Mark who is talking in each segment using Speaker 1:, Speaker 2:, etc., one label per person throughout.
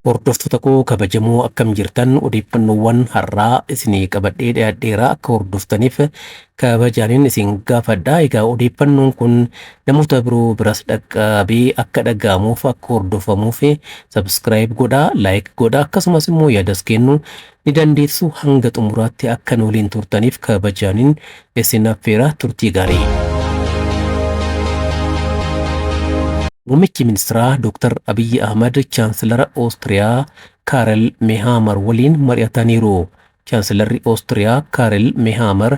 Speaker 1: Hordoftoota koo kabajamoo, akkam jirtan? Odeeffannoowwan har'aa isinii qabadhee dhiyaadheera, akka hordoftaniif kabajaaniin isin gaafadha. Egaa odeeffannoon kun namoota biroo biras dhaqqabee akka dhaga'amuuf, akka hordofamuuf subscribe godhaa, like godhaa, akkasumas immoo yaadas kennuu ni dandeessu. Hanga xumuraatti akka nu waliin turtaniif kabajaaniin isin affeera. Turtii gaarii. Muummichi ministeeraa Dr. Abiyyi Ahmad Chaansilara Oostiriyaa Kaarel Mehaamar waliin mari'ataniiru. Chaansilarri Oostiriyaa Kaarel Mehaamar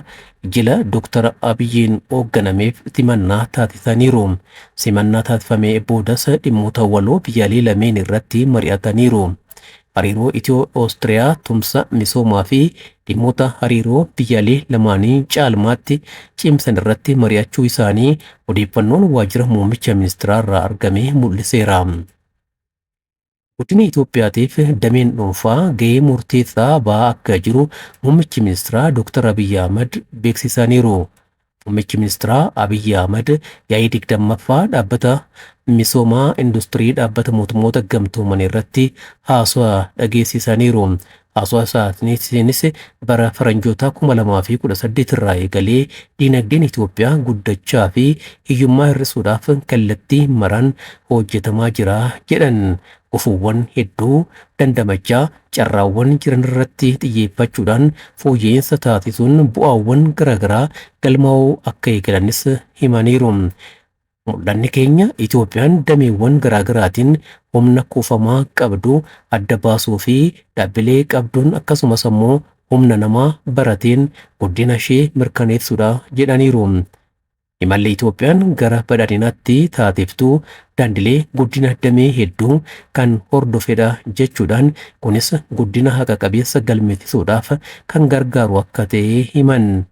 Speaker 1: jila Dr. Abiyyiin hoogganameef simannaa taasisaniiru. Simannaa taasifame boodas dhimmoota waloo biyyaalee lameen irratti mari'ataniiru. Hariiroo Itiyoo Oostiriyaa, tumsa misoomaa fi dhimmoota hariiroo biyyaalee lamaanii caalmaatti cimsan irratti mari'achuu isaanii odeeffannoon waajjira muummicha ministeeraa irraa argame mul'iseera. Guddina Itoophiyaatiif dameen dhuunfaa gahee murteessaa ba'aa akka jiru muummichi ministeeraa Dr. Abiyyi Ahmad beeksisaniiru. Muummichi ministeeraa Abiyyi Ahmad yaa'ii 20ffaa dhaabbata misoomaa industirii dhaabbata mootummoota gamtooman irratti haasawaa dhageessisaniiru. Haasawaa isaaniinis bara faranjootaa 2018 irraa eegalee diinagdeen Itoophiyaa guddachaa fi hiyyummaa hir'isuudhaaf kallattii maraan hojjetamaa jira jedhan. Gufuuwwan hedduu dandamachaa, carraawwan jiran irratti xiyyeeffachuudhaan fooyya'insa taasisuun bu'aawwan garaagaraa galmaa'uu akka eegalanis himaniiru. Mul'anni keenya Itoophiyaan dameewwan garaagaraatiin humna kuufamaa qabdu adda baasuu fi dhaabbilee qabduun, akkasumas immoo humna namaa barateen guddina ishee mirkaneessuudha jedhaniiru. Imalli Itoophiyaan gara badhaadhinaatti taateftu daandilee guddina damee hedduu kan hordofedha jechuudhaan, kunis guddina haqa qabeessa galmeessisuudhaaf kan gargaaru akka ta'e himan.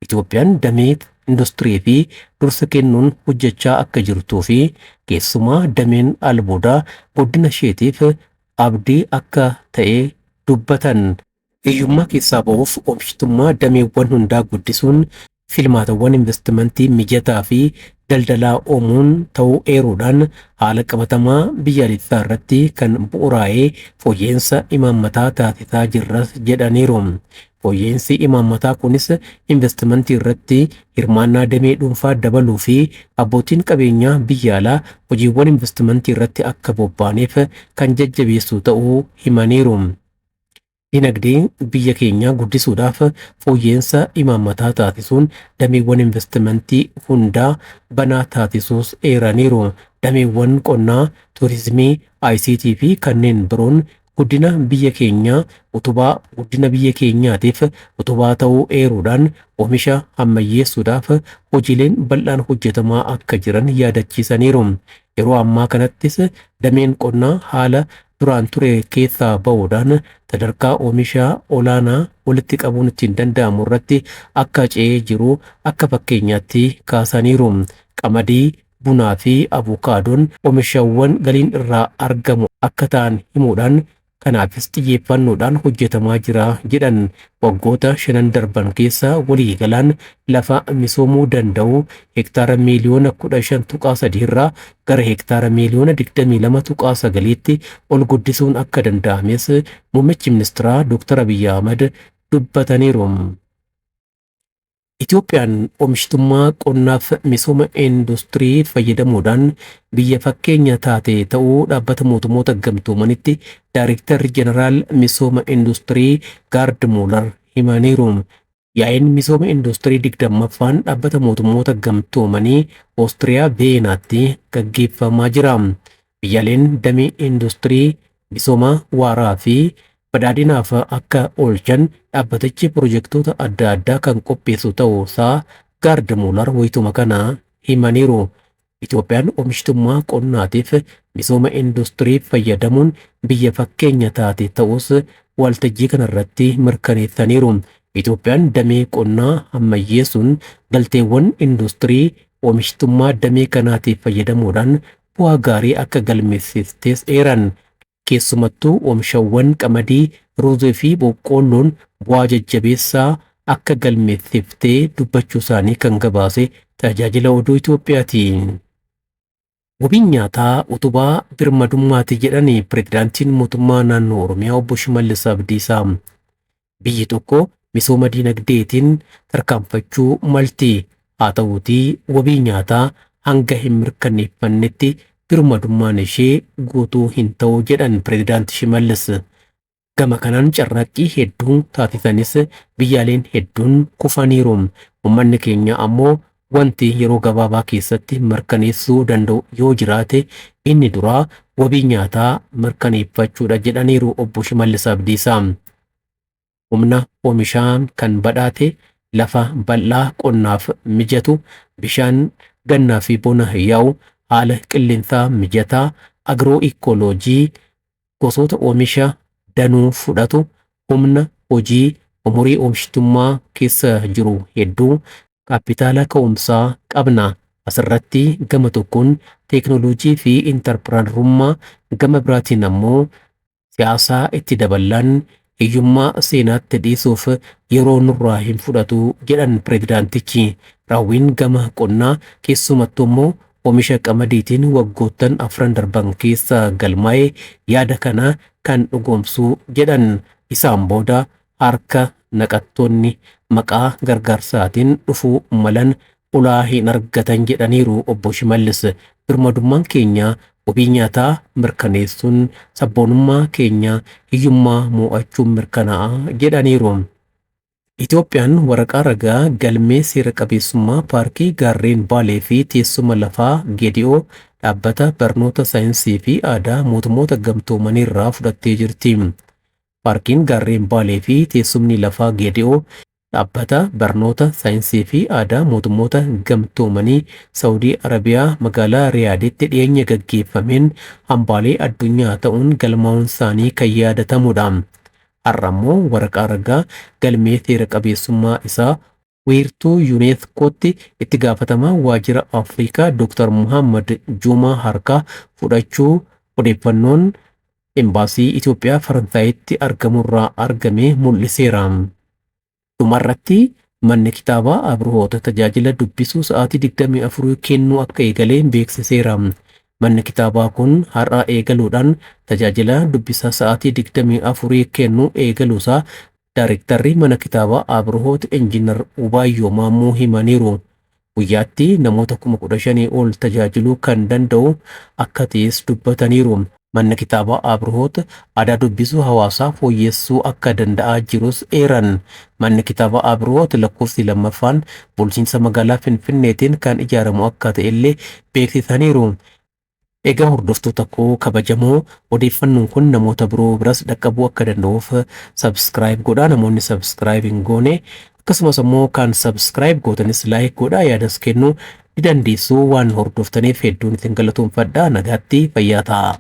Speaker 1: Itoophiyaan damee industirii fi dursa kennuun hojjechaa akka jirtuu fi keessumaa dameen albuudaa guddina isheetiif abdii akka ta'e dubbatan. Hiyyummaa keessaa ba'uuf oomishtummaa dameewwan hundaa guddisuun, filmaatawwan investimentii mijataa fi daldalaa uumuun ta'uu eeruudhaan, haala qabatamaa biyyaalessaa irratti kan bu'uuraa'ee fooyya'insa imaammataa taasisaa jirras jedhaniiru. Fooyya'insi imaammataa kunis investimentii irratti hirmaannaa damee dhuunfaa dabaluu fi abbootiin qabeenyaa biyya alaa hojiiwwan investimentii irratti akka bobba'aniif kan jajjabeessu ta'uu himaniiru. Dinagdee biyya keenyaa guddisuudhaaf fooyya'insa imaammataa taasisuun dameewwan investimentii hundaa banaa taasisuus eeraniiru. Dameewwan qonnaa, turizimii, ICT fi kanneen biroon guddina biyya keenyaa utubaa guddina biyya keenyaatiif utubaa ta'uu eeruudhaan, oomisha ammayyeessuudhaaf hojiileen bal'aan hojjetamaa akka jiran yaadachiisaniiru. Yeroo ammaa kanattis dameen qonnaa haala duraan ture keessaa ba'uudhaan sadarkaa oomisha olaanaa walitti qabuun ittiin danda'amu irratti akka ce'ee jiru akka fakkeenyaatti kaasaniiru. Qamadii, bunaa fi avokaadoon oomishawwan galiin irraa argamu akka ta'an himuudhaan, kanaafis xiyyeeffannoodhaan hojjetamaa jira jedhan. Waggoota shanan darban keessa waliigalaan lafa misoomuu danda'u hektaara miiliyoona 15.3 irraa gara hektaara miiliyoona 22.9tti ol guddisuun akka danda'ames muummichi ministeeraa Dr. Abiyyi Ahmad dubbataniiru. Itoophiyaan oomishtummaa qonnaaf misooma industirii fayyadamuudhaan biyya fakkeenya taate ta'uu dhaabbata mootummoota gamtoomanitti Daayrektarri Jeneraal misooma industirii Gaard Muular himaniiru. Yaa'iin misooma industirii 20ffaan dhaabbata mootummoota gamtoomanii Oostiriyaa Veenaatti gaggeeffamaa jira. Biyyaaleen damee industirii misooma waaraa fi badhaadhinaaf akka oolchan dhaabbatichi pirojektoota adda addaa kan qopheessu ta'uu isaa Gaard Muular wayituma kana himaniiru. Itoophiyaan oomishtummaa qonnaatiif misooma industirii fayyadamuun biyya fakkeenya taate ta'us waltajjii kanarratti mirkaneessaniiru. Itoophiyaan damee qonnaa ammayyeessuun galteewwan industirii oomishtummaa damee kanaatiif fayyadamuudhaan bu'aa gaarii akka galmeessistes eeran. Keessumattuu oomishawwan qamadii, ruuzii fi boqqoolloon bu'aa jajjabeessaa akka galmeessiftee dubbachuu isaanii kan gabaase tajaajila oduu Itoophiyaati. Wabiin nyaataa utubaa birmadummaati jedhani pireezidaantiin mootummaa naannoo Oromiyaa obbo Shimallis Abdiisaa. Biyyi tokko misooma diinagdeetiin tarkaanfachuu malti. Haa ta'uutii wabii nyaataa hanga hin mirkaneeffannetti birmadummaan ishee guutuu hin ta'u jedhan pireezidaanti Shimallis. Gama kanaan carraaqqii hedduun taasisanis biyyaaleen hedduun kufaniiru. Uummanni keenya ammoo wanti yeroo gabaabaa keessatti mirkaneessuu danda'u yoo jiraate inni duraa wabii nyaataa mirkaneeffachuudha jedhaniiru obbo Shimallis Abdiisaa. Humna oomishaan kan badhaate lafa bal'aa qonnaaf mijatu, bishaan gannaa fi bona yaa'u, haala qilleensaa mijataa, agiroo ikkooloojii gosoota oomisha danuu fudhatu, humna hojii umurii oomishtummaa keessa jiru hedduu, kaapitaala ka'umsaa qabna. Asirratti gama tokkoon teeknooloojii fi intarpiraanerummaa, gama biraatiin ammoo siyaasaa itti daballaan hiyyummaa seenaatti dhiisuuf yeroo nurraa hin fudhatu jedhan pireezidaantichi. Raawwiin gama qonnaa keessumattuu immoo oomisha qamadiitiin waggoottan afran darban keessa galmaa'e yaada kana kan dhugoomsu jedhan. Isaan booda harka naqattoonni maqaa gargaarsaatiin dhufuu malan ulaa hin argatan jedhaniiru obbo Shimallis. Birmadummaan keenya wabii nyaataa mirkaneessuun sabboonummaa keenya hiyyummaa mo'achuun mirkanaa'a jedhaniiru. Itoophiyaan waraqaa ragaa galmee seera qabeessummaa paarkii gaarreen Baalee fi teessuma lafaa Geedi'oo dhaabbata barnoota saayinsii fi aadaa mootummoota gamtoomaniirraa fudhattee jirti. Paarkiin gaarreen Baalee fi teessumni lafaa Geedi'oo dhaabbata barnoota saayinsii fi aadaa mootummoota gamtoomanii Saawudii Arabiyaa magaalaa Riyaaditti dhiyeenya gaggeeffameen hambaalee addunyaa ta'uun galmaa'uun isaanii kan yaadatamudha. Har'a immoo waraqaa ragaa galmee seera qabeessummaa isaa wiirtuu yuuneeskootti itti gaafatamaa waajjira Afrikaa Dr. Muhammad Juumaa harkaa fudhachuu odeeffannoon embaasii Itoophiyaa Faransaayitti argamurraa argame mul'iseera. Dhumarratti manni kitaabaa Abruhoota tajaajila dubbisuu sa'aatii 24 kennuu akka eegale beeksiseera. Manni kitaabaa kun har'a eegaluudhaan tajaajila dubbisaa sa'aatii 24 kennuu eegaluusaa Daarektarri mana kitaabaa Abruhoot Injiinar Ubaayyoo Maammoo himaniiru. Guyyaatti namoota 15,000 ol tajaajiluu kan danda'u akka ta'es dubbataniiru. Manni kitaabaa Abruhoot aadaa dubbisuu hawaasaa fooyyessuu akka danda'aa jirus eeran. Manni kitaabaa Abruhoot lakkoofsi lammaffaan bulchiinsa magaalaa Finfinneetiin kan ijaaramu akka ta'ellee beeksisaniiru. Egaa hordoftoota koo kabajamoo, odeeffannoon kun namoota biroo biras dhaqqabuu akka danda'uuf subscribe godhaa, namoonni subscribe hin goone, akkasumas immoo kan subscribe gootanis like godhaa, yaadas kennuu ni dandeessu. Waan hordoftaniif hedduun isin galatoomfadha. Nagaatti, fayyaa ta'a.